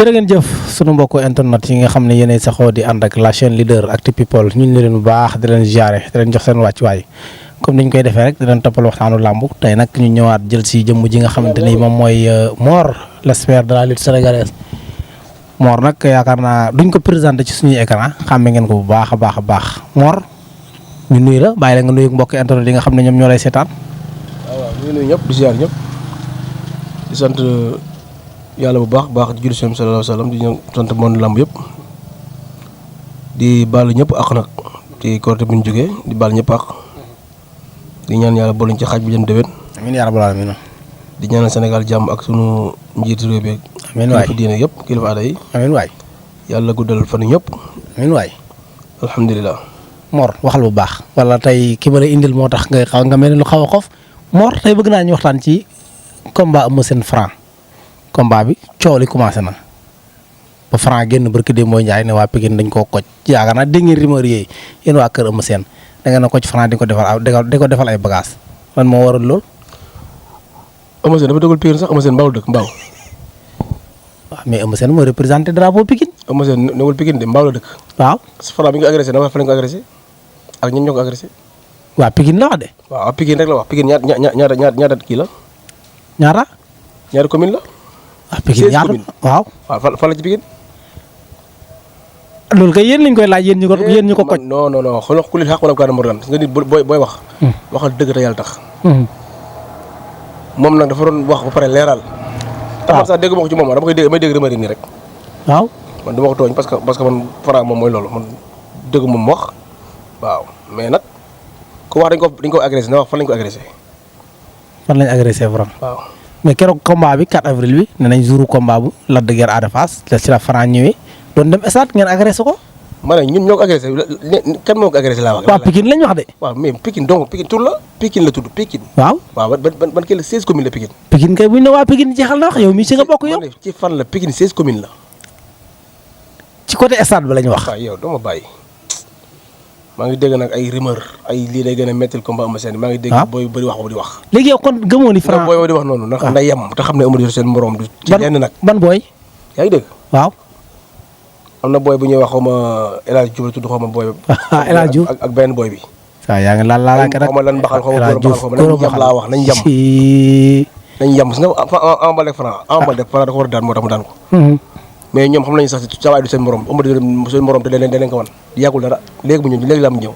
jërë ngeen jëf sunu mbokku internet yi nga xam ne yéenay saxoo di ànd ak la chaîne leader Actu People ñu ngi leen bu baax di leen jaare di leen jox seen wàccuwaay comme ni ñu koy defee rek di leen toppal waxtaanu làmb tey nag ñu ñëwaat jël si jëmm ji nga xamante ni moom mooy Mor l'espère de la lutte sénégalaise Mor nag yaakaar naa duñ ko présenté ci suñuy écran xàmme ngeen ko bu baax a baax a baax Mor ñu nuyu la bàyyi la nga nuyu mbokku internet yi nga xam ne ñoom ñoo lay seetaan. waaw ñu nuyu ñëpp di ziar ñëpp di sant yàlla bu baax di julli seen sallallahu alayhi wasallam di ñëw sant monde lamb yëpp di baalu ñëpp ak nag ci côté bi ñu jógee di baal ñëpp ak di ñaan yàlla booluñ ci xaaj bi jëm déwén. amiin yaa rabbal aalamiin. di ñaanal Sénégal jàmm ak sunu njiitu réew bi. amiin waay kilifa diine yëpp kilifa aada yi. amiin waay. yàlla guddal fan ñëpp. amiin waay. alhamdulilah. Mor waxal bu baax wala tey ki ma la indil moo tax nga mel ni lu xaw a xof Mor tey bëgg naa ñu waxtaan ci combat Eumeu Sène Franc combat bi coow li commencé na ba Franc génn barki démb mooy Ndiaye ne waa Pikine dañ koo koj yaakaar naa dégg ngeen rumeur yooyu yéen waa kër Eumeu Sène da ngeen a koj Franc di ko defal ay bagages lan moo waral lool. Eumeu Sène dafa dëggul Pikine sax Eumeu Sène Mbaaw dëkk Mbaaw. waaw mais Eumeu Sène mooy représenté drapeau Pikine. Eumeu Sène newul Pikine de Mbaaw la dëkk. waaw. Franc bi nga agressé dafa fa lañ ko agressé ak ñun ñoo ko agressé. waa Pikine la wax de. waaw Pikine rek la wax Pikine ñaata kii la. ñaata commune la. waaw Pikine ñaata waaw. waaw fan la ci Pikine. loolu kay yéen lañ koy laaj yéen ñu ko koj. non xoolal ku li xaq wala kaana morgan nga nit booy wax. waxal dëgg te yàlla tax. moom nag dafa doon wax ba pare leeral. waaw tax sax dégg ma ko ci moom dama koy dégg may dégg remari nii rek. waaw. man du ma ko tooñ parce que man Franc moom mooy loolu man dégg moom wax waaw mais nag ku wax dañ ko agressé na wax fan lañ ko agressé. fan lañ agressé Franc. waaw mais keroog combat bi 4 avril bi nee nañ jouru combat bu Lac de Guiers Ada Fass la ci la Franc ñëwee doon dem stade ngeen agressé ko. ma ne ñun ñoo ko agressé kan moo ko agressé laa wax. waaw Pikine lañ wax de. waaw mais Pikine donc Pikine tur la Pikine la tudd Pikine. waaw ban kii la 16 communes la Pikine. Pikine kay buñ ne waa Pikine jeexal na wax yow mii si nga bokk yow. ci fan la Pikine 16 communes la. ci côté stade bi la ñu wax. waaw yow doo ma bàyyi. maa ngi dégg nag ay rumeur ay lii day gën a méttil combat Eumeu Sène maa ngi dégg booy bëri wax boobu di wax. léegi yow kon gëmoo ni Franc booy di wax noonu ndax nday yem te xam ne Eumeu seen morom du ci lenn nag. ban booy. yaa ngi dégg. waaw. am na booy bu ñuy wax xaw ma El Hadj Diouf la tudd xaw ma booy. El Hadj Diouf ak benn booy bi. waaw yaa ngi laal rek xaw ma lan mbaxal xaw ma xaw ma nañ yem laa wax nañ yem. nañ yem gis nga Ama Baldé Franc da ko war a daan moo tax mu daan ko. mais ñoom xam nañu sax sa waay du seen morom Eumeu seen morom te dañ ko wan yàggul dara léegi mu ñëw léegi la mu ñëw.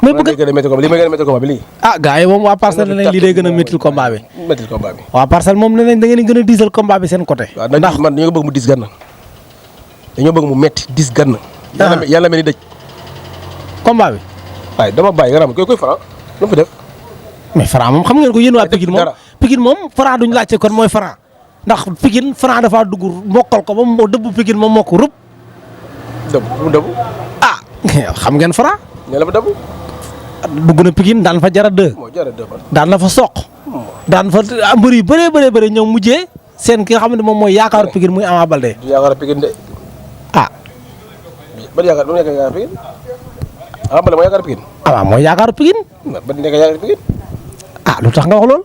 mais bëgg li may gën a métti combat bi lii. ah gars yi moom waa parcelle ne nañ lii day gën a métti combat bi. métti combat bi. waa parcelle moom ne nañ da ngeen gën a diisal combat bi seen côté. ndax man dañoo bëgg mu dis gann dañoo bëgg mu metti dis gann. yàlla mel ni dëj. combat bi. waaye dama bàyyi nga koy Franc lu mu fi def. mais Franc moom xam ngeen ko yéen waa Pikine moom Franc duñu laajte kon mooy Franc ndax Pikine Franc dafa dugg mokkal ko ba mu dëbb Pikine moom moo ko rëbb. dëbb. ah xam ngeen Franc. ne la fa dëbb. dugg na Pikine daan fa jara 2. daan na fa soq. daan fa mbër yu bëree ñëw mujjee seen ki nga xam ne moom mooy yaakaaru Pikine muy Ama Baldé. yaakaaru Pikine de. ah. ban yaakaar Pikine. Ama Baldé mooy yaakaaru Pikine. ah mooy yaakaaru Pikine. ban nekk yaakaaru Pikine. ah lu tax nga wax lool.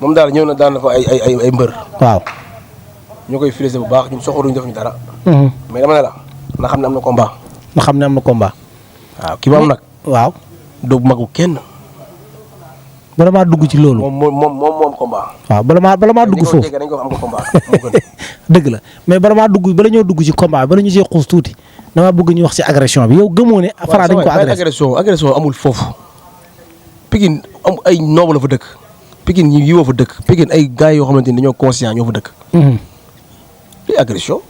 moom daal ñëw na daan na fa ay mbër. waaw. ñu koy félicité bu baax ñun soxoruñu def ñu dara. mais dama ne la na xam ne am na combat. na xam ne am na combat. waaw ki ma am nag. waaw. doo magu kenn. bala maa dugg ci loolu. moom combat. waaw bala maa dugg foofu dañ ko am ko combat. dëgg la mais bala ñoo dugg ci combat bala ñu see xuus tuuti dama bëgg ñu wax ci agression bi yow gëmoo ne. Franc dañ ko agression amul foofu. Pikine am ay noobu la fa dëkk. Pikine ñi yiwoo fa dëkk Pikine ay gars yoo xamante ni dañoo conscient ñoo fa dëkk. li agression.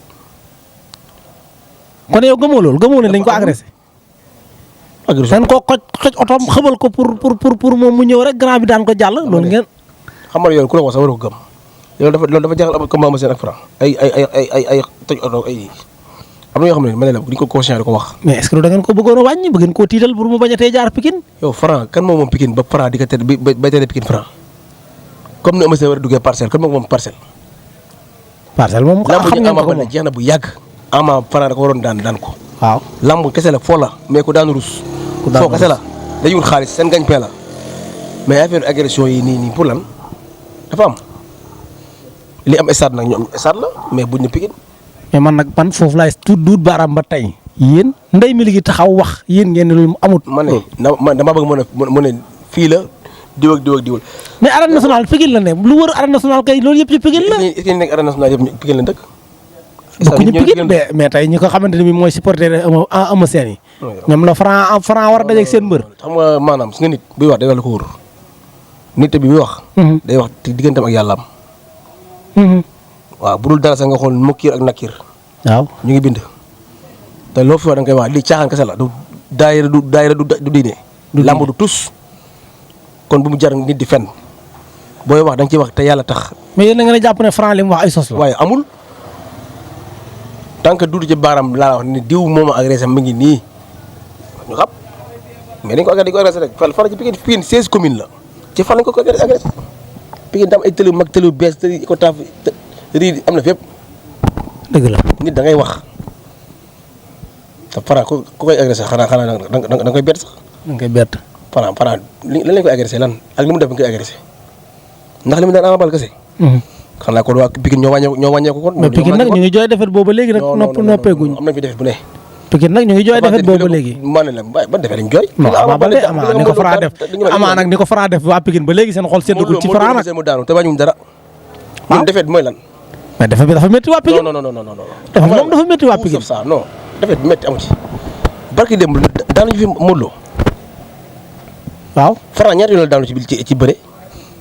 kon yow gëmoo ne dañ ko agressé. agression dañ ko xoj otoom xëbal ko pour moom mu ñëw rek grand bi daan ko jàll. loolu ngeen. xam nga yow ku la wax sax war ko gëm. loolu dafa jeexal combat Eumeu Sène ak Franc ay toj oto ay am na yoo xam ne ma ne la duñ ko conscient di ko wax. mais est-ce que da ngeen ko bëggoon a wàññi bëgg ngeen koo tiital pour mu bañ a tee jaar Pikine. yow Franc kan moom Pikine ba Franc di ko teel bay teel Pikine Franc comme ni Eumeu Sène war a duggee parcelle kan moom parcelle. parcelle moom xam ngeen ko moom jeex na bu yàgg. Ama Franc da ko waroon daan ko. waaw lamb kese la foo la mais ku daan rus. foo kese la dañuy wut xaalis seen gañ-pain la mais affaire agression yi nii pour lan dafa am li am stade nag ñoom stade la mais buñ ne Pikine. mais man foofu laay duut baaraam ba tey yéen ndey mi gi taxaw wax yéen ngeen ne loolu amut. man damaa bëgg mu ne fii la diw ak diw. mais arène nationale Pikine la ne lu wër arène nationale kay loolu yëpp ci Pikine la. est-ce que nekk arène nationale yëpp Pikine la dëkk. bokkuñu Pikine mais tey ñi ko xamante ne bii mooy supporter Eumeu Sène yi. ñoom la Franc war a dajeeg seen mbër. xam nga maanaam su nga nit buy wax day wax lu ko wóor nit bi muy wax. day wax digganteem ak yàllaam. waaw bu dul dara sax nga xool mukkir ak nakir. waaw ñu ngi bind. te loo fi wax da nga koy wax lii caaxaan kese la du daayira du diine. làmb du tus. kon bu mu jar nit di fenn booy wax da nga ciy wax te yàlla tax. mais yéen a ngi jàpp ne Franc li mu wax ay sos la. waaye amul tant que duudu ci baaraam laa wax ne diw moom a agressé mi ngi nii ñu xam mais dañ ko agressé rek fan ci Pikine 16 communes la ci fan lañ ko agressé Pikine tam ay tëli mag tëli bees tëli ko taaf rii am na fépp. dëgg la nit da ngay wax te Franc ku koy agressé xanaa da nga koy bett sax. da nga koy bett. Franc lan lañ koy agressé lan ak li mu def nga koy agressé ndax li mu daan Ama Baldé kese. xanaa kon waa Pikine ñoo wàññeeku kon. mais Pikine nag ñu ngi jooy defet boobu léegi nag. noppeeguñ am nañ fi defet bu ne. Pikine nag ñu ngi jooy defet boobu léegi. maa ne la ba defet lañ jooy. non Ama Baldé Ama ni ko Franc def Ama nag ni ko Franc def waa Pikine ba léegi seen xol seddagul ci Franc nag. mu daanu te wàññiwuñ dara. ñun defet mooy lan. mais defet bi dafa métti waa Pikine. non. defet moom dafa métti waa Pikine. non defet bi métti amu ci. barki démb daanuñu fi Modou Lo. waaw Franc ñaata yoon la daanu ci bëre.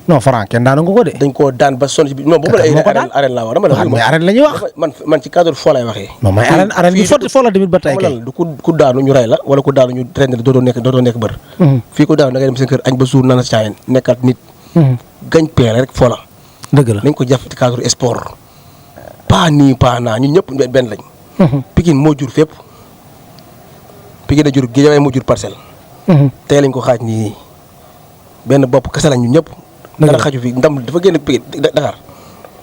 non Franc kenn daanu nga ko de. dañ koo daan ba sonn ci biir non boobu la arène laa wax dama la. mais arène la ñuy wax. man ci cadre foo lay waxee. non mais arène bi sotti foo la tamit ba tey kay. du ku daanu ñu rey la wala ku daanu ñu ren dootoo nekk bër. fii ku daanu da ngay dem seen kër añ ba suur naan caayeen nekkaat nit. gañ peere rek foo la. dëgg la nañ ko jàpp ci cadre sport. pas nii pas naa ñun ñëpp benn lañ. Pikine moo jur fépp. Pikine a jur Guédiawaye moo jur Parcelles. tey lañ ko xaaj nii benn bopp kese lañ ñun ñëpp. dara xaju fi ndam dafa génn Pikine Dakar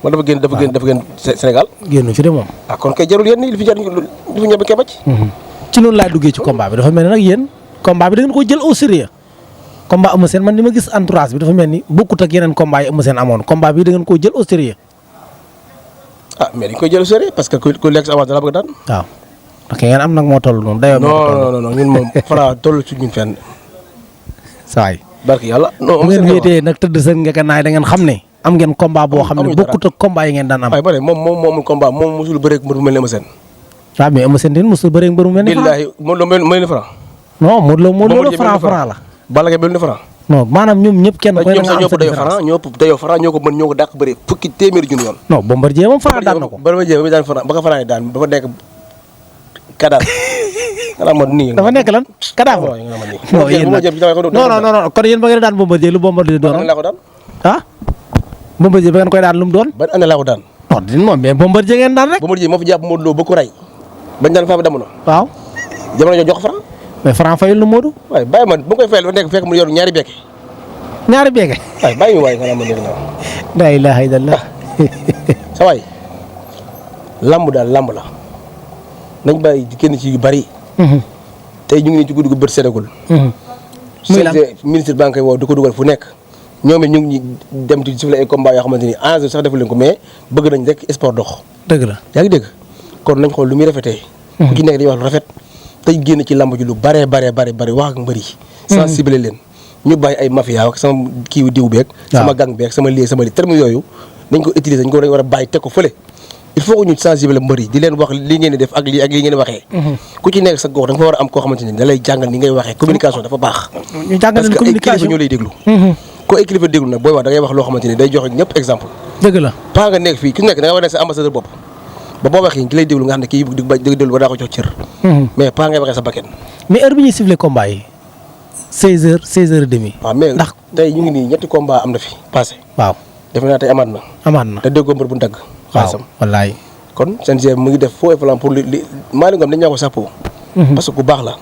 wala dafa génn Sénégal. génn fi de moom. ah kon kay jarul yéen li fi jar li fi ñebe kee bacc. ci noonu laay duggee ci combat bi dafa mel ni nag yéen combat bi da ngeen ko jël au sérieux. combat Eumeu Sène man ni ma gis entourage bi dafa mel ni bokkut ak yeneen combat yi Eumeu Sène amoon combat bi da ngeen koo jël au sérieux. ah mais dañ koy jël au sérieux parce que ku lekk sa avance dara bëgg daan. waaw parce que ngeen am nag moo toll noonu. dayoo non ñun moom Franc toll ci ñun fenn. saa yi. barki yàlla bu ngeen wéetee nag tëdd seen ngekanaay da ngeen xam ne am ngeen combat boo xam ne bokkut ak combat yi ngeen daan am. waaye bare moomul combat moom mosul bëreeg mbër bu mel ni Eumeu Sène. waaw mais Eumeu Sène mosul bëreeg mbër bu mel ni Franc. billaahi Modou Lo mel ni Franc. non Modou Lo Franc la. Balla Gaye mel ni Franc. non maanaam ñoom ñëpp kenn koy na nga am sa différence ñoo dayoo Franc ñoo ko mën ñoo ko dàq bëri fukki téeméeri junni yoon. non Bombardier moom Franc daan na ko. Bombardier ba muy daan Franc ba ko Franc daan dafa nekk kaddaaf. dafa nekk lan kaddaaf. non kon yéen ba ngeen daan Bombardier lu Bombardier doon. ban année laa ko daan. ah Bombardier ba ngeen koy daan lu mu doon. ban année laa ko daan. non din moom mais Bombardier ngeen daan rek. Bombardier moo fi jàpp Modou Lo ba ko rey bañ daan faa damono. waaw. jamono joo jox ko Franc. mais Franc fayul lu Modou. waaye bàyyi ma bu koy fayal ba nekk fekk mu yor ñaari beeke. ñaari beeke. waaye bàyyi ma waaye nga ma dégg naa. la ilaha illallah. sa waay lamb daal lamb la nañ bàyyi di kenn ci yu bari. tey ñu ngi nii ci guddi gu bët séddagul. muy lan ministre baa ngi koy woo di ko dugal fu nekk. ñoom it ñu ngi dem ci suuf la ay combat yoo xamante ni enjeu sax defu leen ko mais bëgg nañ rek sport dox. dëgg la yaa ngi dégg kon nañ xool lu muy rafetee. ku ci nekk dañuy wax lu rafet. tey génn ci lamb ji lu bari wax ak mbër yi. sensibiliser leen ñu bàyyi ay mafia ak sama kii diw beeg. sama gang beeg sama lii sama lii terme yooyu nañ ko utiliser dañ ko war a bàyyi teg ko fële. il faut que ñu sensibiliser mbër yi di leen wax li ngeen di def ak lii ngeen di waxee. ku ci nekk sa gox da nga fa war a am koo xamante ni da lay jàngal ni ngay waxee communication dafa baax. ñu jàngal leen communication parce que ay kilifa ñoo lay déglu. ko ay kilifa déglu nag booy wax da ngay wax loo xamante ni day joxe ñëpp exemple. dëgg la pas nga nekk fii ku nekk da nga war a nekk sa ambassadeur bopp ba boo waxee ki lay déglu nga xam ne kii di déglu ba daa ko jox cër. mais pas ngay waxee sa bakkan. mais heure bi ñuy siffler combat yi 16h 16h30. waaw mais ndax tey ñu ngi nii ñetti combat am na fi passé. waaw defe naa tey amaat na. na te déggoo mbër bu dagg. waaw wallaay. kon CNG mu ngi def faux plan pour li Malick Ngom dañ ñaa ko sàppoo. parce que ku baax la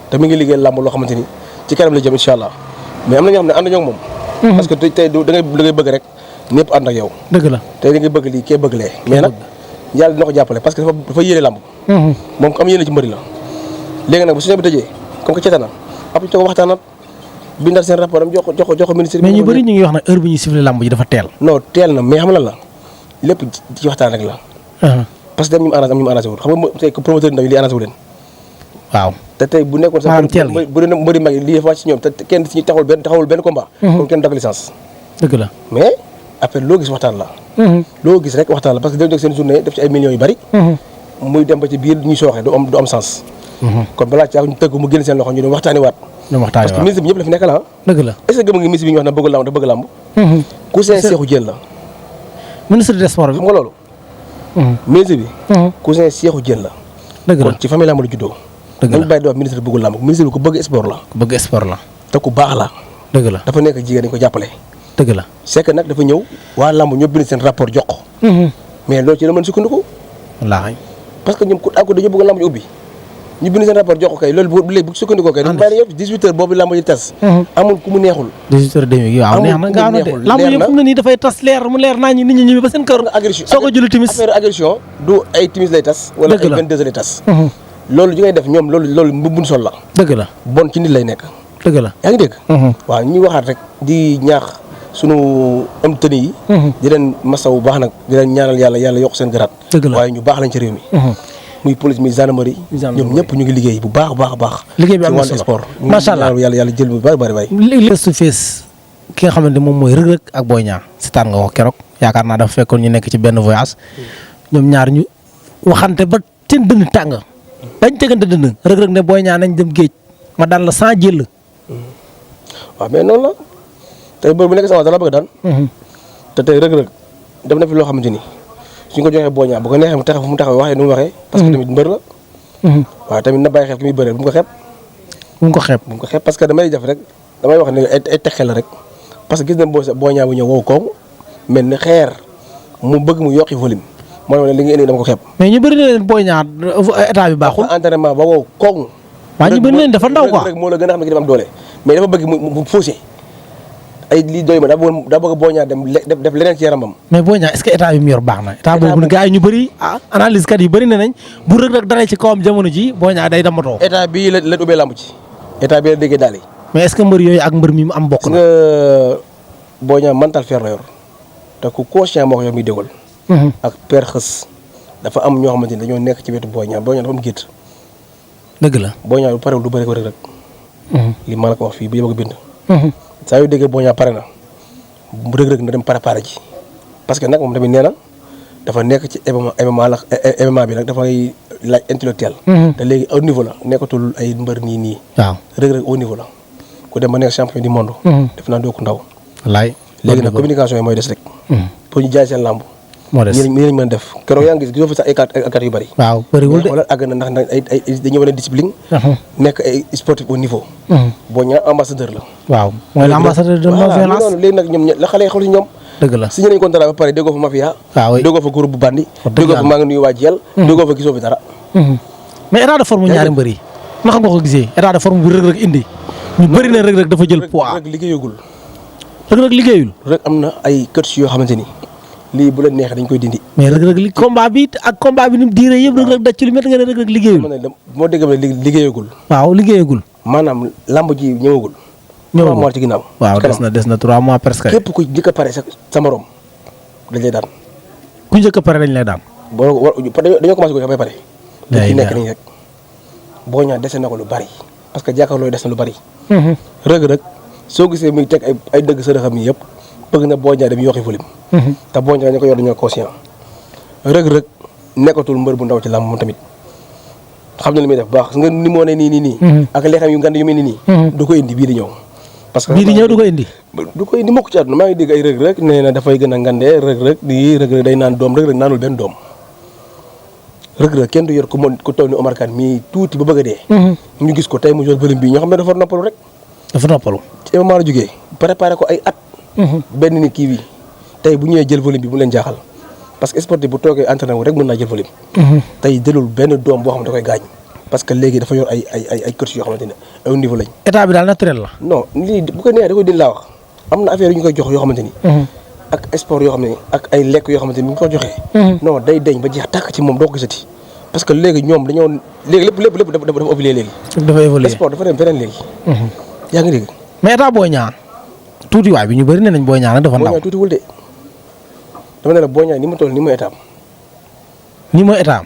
te mi ngi liggéey làmb loo xamante ni ci kanam la jëm incha allah mais am na ñoo xam ne ànd ñoo moom. parce que tey da ngay bëgg rek ñëpp ànd ak yow. dëgg la tey da ngay bëgg lii kee bëgg lee. mais nag yàlla dina ko jàppale parce que dafa yéene làmb. moom ko am yéene ci mbëri la. léegi nag bu suñu bi tëjee comme que ceeta na après ñu ko waxtaanat bindal seen rapport am jox ko ministre bi. mais ñu bëri ñu ngi wax nag heure bi ñuy siffler làmb ji dafa teel. non teel na mais xam lan la lépp ci waxtaan rek la. parce que dem ñu mu arrangé am ñu mu arrangé wul xam nga tey promoteur ndaw yi lii arrangé wu leen. waaw te tey bu nekkoon sax bu dee mbëri mag yi lii dafa wàcc ci ñoom te kenn ci taxawul benn combat. kon kenn dagg licence. dëgg la mais après loo gis waxtaan la. loo gis rek waxtaan la parce que dañu jóg seen journée def ci ay millions yu bari. muy dem ba ci biir ñuy sooxee du am sens. kon balaa caa ñu tëgg mu génn seen loxo ñu dem waxtaani waat. parce que ministre bi ñëpp la fi nekkal ah. dëgg la est-ce que gëm nga ministre bi ñu wax na bëgg lamb dafa bëgg lamb. cousin Cheikhou Diène la. ministre des sports bi xam nga loolu. ministre bi. cousin Cheikhou Diène la. dëgg la kon ci famille lamb la juddoo. dëgg la dañu bàyyi di wax ministre bi bëggul lamb ministre bi ku bëgg sport la. ku bëgg sport la. te ku baax la. dëgg la dafa nekk jigéen dañu ko jàppale. dëgg la c'est que nag dafa ñëw waa lamb ñoo bind seen rapport jox ko. mais loolu ci la mën sukkandiku. wallaahi. parce que ñoom ku dañoo bëgg lamb ñu ubbi ñu bind seen rapport jox ko kay loolu bu léegi bu sukkandikoo kay dañu bàyyi yëpp 18h boobu lamb ji tas. amul ku mu neexul. 18h waaw neex na gaaw na de lamb yëpp fu mu ne nii dafay tas leer mu leer naa ñi nit ñi ñibbi ba seen kër. soo ko julli timis affaire agression du ay timis lay tas. wala ay 22h lay tas. loolu ji ngay def ñoom loolu mbubbun sol la. dëgg la bon ci nit lay nekk. dëgg la yaa ngi dégg. waaw ñuy waxaat rek di ñaax sunu am tëni yi. di leen masawu baax nag di leen ñaanal yàlla yokk seen garaat. dëgg la waaye ñu baax lañ ci réew mi. muy police muy gendarmerie. ñoom ñëpp ñu ngi liggéey bu baax a baax. liggéey bi am na solo sport. macha allah yàlla jël bu bari. face to face ki nga xamante moom mooy Reug Reug ak Boy Niang seetaan nga wax keroog yaakaar naa dafa fekkoon ñu nekk ci benn voyage ñoom ñaar ñu waxante ba seen dënn tàng bañ tegante dënn Reug Reug ne Boy Niang nañ dem géej ma daan la 100 jël. waaw mais noonu la tey boobu bu nekk sama dara bëgg daan. te tey Reug Reug def na fi loo xamante ni suñ ko joxee Boy Niang bu ko neexee mu taxaw fu mu taxaw waxee nu mu waxee. parce que tamit mbër la. waaw tamit na bàyyi xel ki muy bëree bu mu ko xeeb. bu mu ko xeeb parce que damay def rek damay wax ne ay texel la rek parce que gis nañ Boy Niang bu ñëw wow koŋŋ mel ni xeer mu bëgg mu yokki volume mooy wane li nga indi dama ko xeeb. mais ñu bëri na leen Boy Niang état bi baaxul. entraînement ba wow koŋŋ. waaw ñu bëri na leen dafa ndaw quoi rek moo la gën a xam ne ki dafa am doole mais dafa bëgg mu faussé ay lii doy ma daa bëgg Boy Niang dem def leneen ci yaramam. mais Boy Niang est-ce que état bi mu yor baax na état boobu gars yi ñu bëri analyse kat yi bëri na nañ bu Reug Reug dalee ci kawam jamono ji Boy Niang day damatoo. état bii la ubbee lamb ci état bi la déggee daal yi. mais est-ce que mbër yooyu ak mbër mi mu am bokk na. nga Boy Niang mental fer la yor te ku conscient moo ko yor muy déggoo. ak per xës dafa am ñoo xamante ni dañoo nekk ci wetu Boy Niang dafa am gétt. dëgg la Boy Niang bu parewul du bëri ko Reug Reug. li ma la ko wax fii bu yëg a bind. saa yu déggee Boy Niang pare na Reug Reug na dem préparé ji parce que nag moom tamit nee na dafa nekk ci MMA bi nag dafay laaj intellectuel. te léegi au niveau la nekkatul ay mbër nii. waaw Reug Reug au niveau la ku dem ba nekk champion du monde. def naa doo ko ndaw. wallaay léegi nag communication yi mooy des rek. pour ñu jaay seen làmb. moo des ñi lañ mën a def keroog yaa ngi gis gisoo fi sax ay kat yu bëri. waaw bëriwul de wala àgg na ndax ay dañoo wane discipline. nekk ay sportif au niveau. Boy Niang ambassadeur la. waaw mooy l'ambassadeur de non violence. léegi nag ñoom la xale yi xool si ñoom. dëgg la signé nañu contrat ba pare déggoo fa mafia. waaw déggoo fa groupe bu bandi. déggoo fa maa ngi nuyu waa Jel. déggoo fa gisoo fi dara. mais état de forme ñaari mbër yi naka nga ko gisee état de forme bu Reug Reug indi ñu bëri na Reug Reug dafa jël poids. Reug liggéeyagul. Reug Reug liggéeyul. Reug am na ay coach yoo xamante ni lii bu la neexee dañ koy dindi. mais Reug Reug li combat bi ni mu diiree yëpp Reug Reug daj ci lu métti nga ne Reug Reug liggéeyul. moo dégg ne liggéeyagul. waaw liggéeyagul. maanaam lamb ji ñëwagul. 3 mois ci ginnaaw. waaw des na 3 mois presque. képp ku njëkk a pare sa morom dañ lay daan. ku njëkk a pare dañ lay daan. dañoo commencé ko sax bay pare. ci nekk nii rek Boy Niang dese na ko lu bari parce que jàkkaarloo des na lu bari. Reug Reug soo gisee muy teg ay dëgg sërëxam yi yëpp bëgg na Boy Niang dem yokki volume. te Boy Niang ñu ko yor dañoo conscient. Reug Reug nekkatul mbër bu ndaw ci làmb moom tamit xam na li muy def baax nga ni moo ne nii. ak li xam yu ngand yu mel nii. du ko indi bii di ñëw. parce que bii di ñëw du ko indi. du ko indi mukk ci àdduna maa ngi dégg ay Reug Reug nee na dafay gën a ngandee Reug Reug day naan doom Reug Reug naanul benn doom. Reug Reug kenn du yor ku toll ni Omar Kane mii tuuti ba bëgg a dee. ñu gis ko tey mu yor volume bii ñoo xam ne dafa noppalu rek. dafa noppalu. ci MMA la jógee préparé ko ay at. benn nit kii bi tey bu ñëwee jël volume bi mu leen jaaxal parce que sportif bu toogee entraîné wu rek mën naa jël volume. tey jëlul benn doom boo xam ne da koy gaañ. parce que léegi dafa yor ay coach yoo xamante ne ay niveau lañ. état bi daal naturel la. non lii bu ko neexee da koy dindi laa wax am na affaire yu ñu koy jox yoo xamante ni. ak sport yoo xam ne ak ay lekk yoo xamante ni bu ñu ko joxee. non day deñ ba jeex tàkk ci moom doo ko gisati. parce que léegi ñoom dañoo léegi lépp dafa évolué léegi. dafa évolué sport dafa dem feneen léegi. yaa ngi dégg. mais état Boy Niang tuutiwaay bi ñu bëri ne nañ Boy Niang nag dafa ndaw. Boy Niang tuutiwul de dama ne la Boy Niang ni mu toll ni mu état am. ni mooy état am.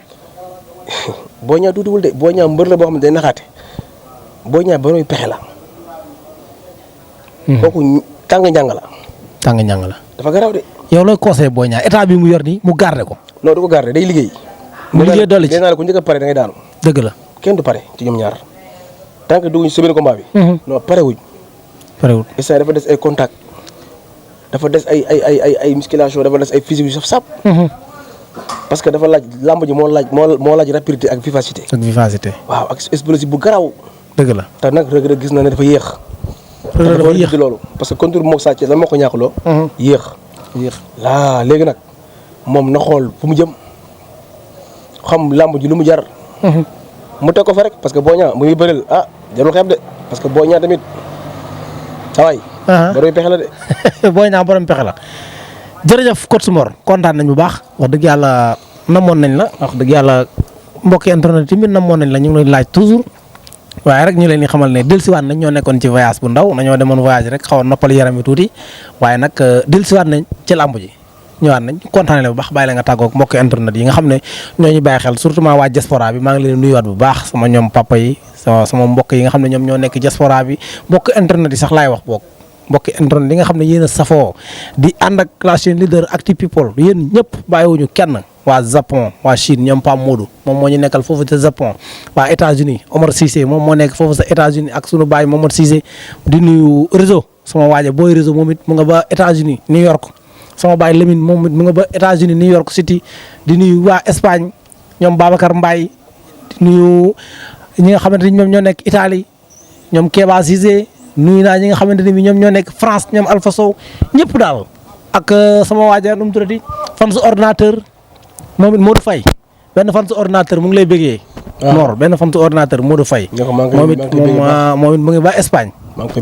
Boy Niang tuutiwul de Boy Niang mbër la boo xam ne day naxaate Boy Niang ba nooy pexe la. kooku tàng njàng la. tàng njàng la. dafa garaaw de. yow looy conseillé Boy Niang état bi mu yor nii mu garder ko. non du ko garder day liggéey. mu liggéey dolli ci nee naa la ku njëkk a pare da ngay daanu. dëgg la. kenn du pare ci ñoom ñaar tant que dugguñ si benn combat bi. non pare wuñ. parewul instant dafa des ay contact dafa des ay musculation dafa des ay physique yu saf-saf. parce que dafa laaj lamb ji moo laaj rapidité ak vivacité. ak vivacité. waaw ak explosif bu garaaw. dëgg la. te nag Reug Reug gis na ne dafa yéex. dafa yéex loolu parce que contre moog Sa Thiès lan moo ko ñàkkloo. yéex. léegi nag moom na xool fu mu jëm xam lamb ji lu mu jar. mu teg ko fa rek parce que Boy Niang mu ngi bëreel jarul xeeb de parce que Boy Niang tamit sawaay. borom pexe la de. Boy Niang borom pexe la. jërëjëf coach Mor kontaan nañ bu baax wax dëgg yàlla namoon nañ la wax dëgg yàlla mbokki internet yi tamit namoon nañ la ñu ngi lay laaj toujours waaye rek ñu leen di xamal ne dellusiwaat nañ ñoo nekkoon ci voyage bu ndaw nañoo demoon voyage rek xaw a noppal yaram yi tuuti waaye nag dellusiwaat nañ ci làmb ji ñëwaat nañ kontaan bu baax bàyyi la nga tàggoog mbokki internet yi nga xam ne ñoo ñu bàyyi xel surtout waa diaspora bi maa ngi leen nuyuwaat bu baax sama ñoom papa yi sama mbokk yi nga xam ne ñoom ñoo nekk diaspora bi mbokk internet yi sax laay wax boog mbokki internet li nga xam ne yéen a safoo di ànd ak la chaîne leader Actu People yéen ñëpp bàyyiwuñu kenn waa Japon waa Chine ñoom Pam Modou moom moo ñu nekkal foofu ca Japon waa États-Unis Omar Cissé moom moo nekk foofu sa États-Unis ak sunu baay Momar Cissé di nuyu réseau sama waaja booy réseau moom it mu nga ba États-Unis New York sama baay Lamine moom it mu nga ba États-Unis New York City di nuyu waa Espagne ñoom Babacar Mbaye di nuyu ñi nga xamante ni ñoom ñoo nekk Italie ñoom Kéba Cissé nuyu naa ñi nga xamante ne bi ñoom ñoo nekk France ñoom Alpha Sow ñëpp daal ak sama waaja nu mu tuddati fan su ordinateur moom it Modou Faye benn fan su ordinateur mu ngi lay bëggee. Mor benn fan su ordinateur Modou Faye. moom it mu ngi ba Espagne.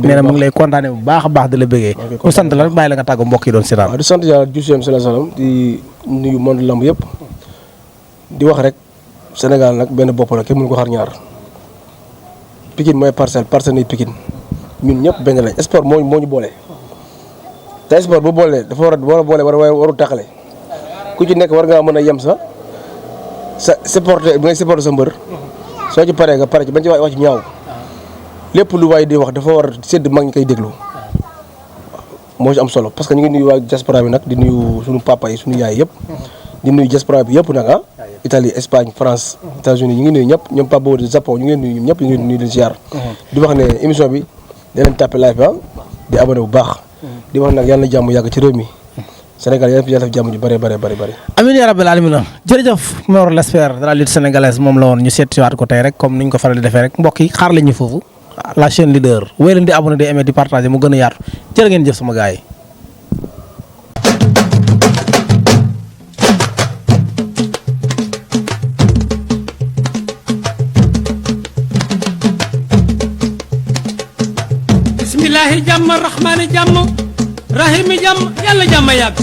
nee na mu ngi lay kontaane bu baax a baax di la bëggee. mu sant la rek bàyyi la nga tàggu mbokk yi doon seetaan. di sant yàlla juuseem salaam di nuyu monde lamb yëpp di wax rek Sénégal nag benn bopp la kenn mënu ko xar ñaar Pikine mooy parcelle yi Pikine ñun ñëpp benn lañ sport moo ñu boole te sport bu boole dafa war a boole waru tàqale ku ci nekk war ngaa mën a yem sa supporter bi ngay supporter sa mbër soo ci paree nga pare ci bañ ci wax ci ñaaw lépp lu waay di wax dafa war a sédd mag ñi koy déglu moo ci am solo parce que ñu ngi nuyu waa diaspora bi nag di nuyu suñu papa yi suñu yaay yëpp di nuyu diaspora bi yëpp nag Italie Espagne France États-Unis ñu ngi nuyu ñëpp ñoom Pape Bouba Japon ñu ngi leen nuyu ñoom ñëpp ñu ngi nuyu leen ziar di wax ne émission bi da leen tàppe live di abonné bu baax di wax nag yàlla na jàmm yàgg ci réew mi Sénégal yàlla def jàmm ju bëree bëri amiin yaa rabbal aalamiin jërëjëf Mor l'expert de la lutte sénégalaise moom la woon ñu seet si waat ko tey rek comme ni ñu ko faral di defee rek mbokk yi xaar la ñu foofu la chaîne leader wéy leen di abonné di aimer di partager mu gën a yaatu jërë ngeen jëf sama gars yi. bismillahi jàmm rahmaani jàmm rahimi jàmm yàlla jàmm yàgg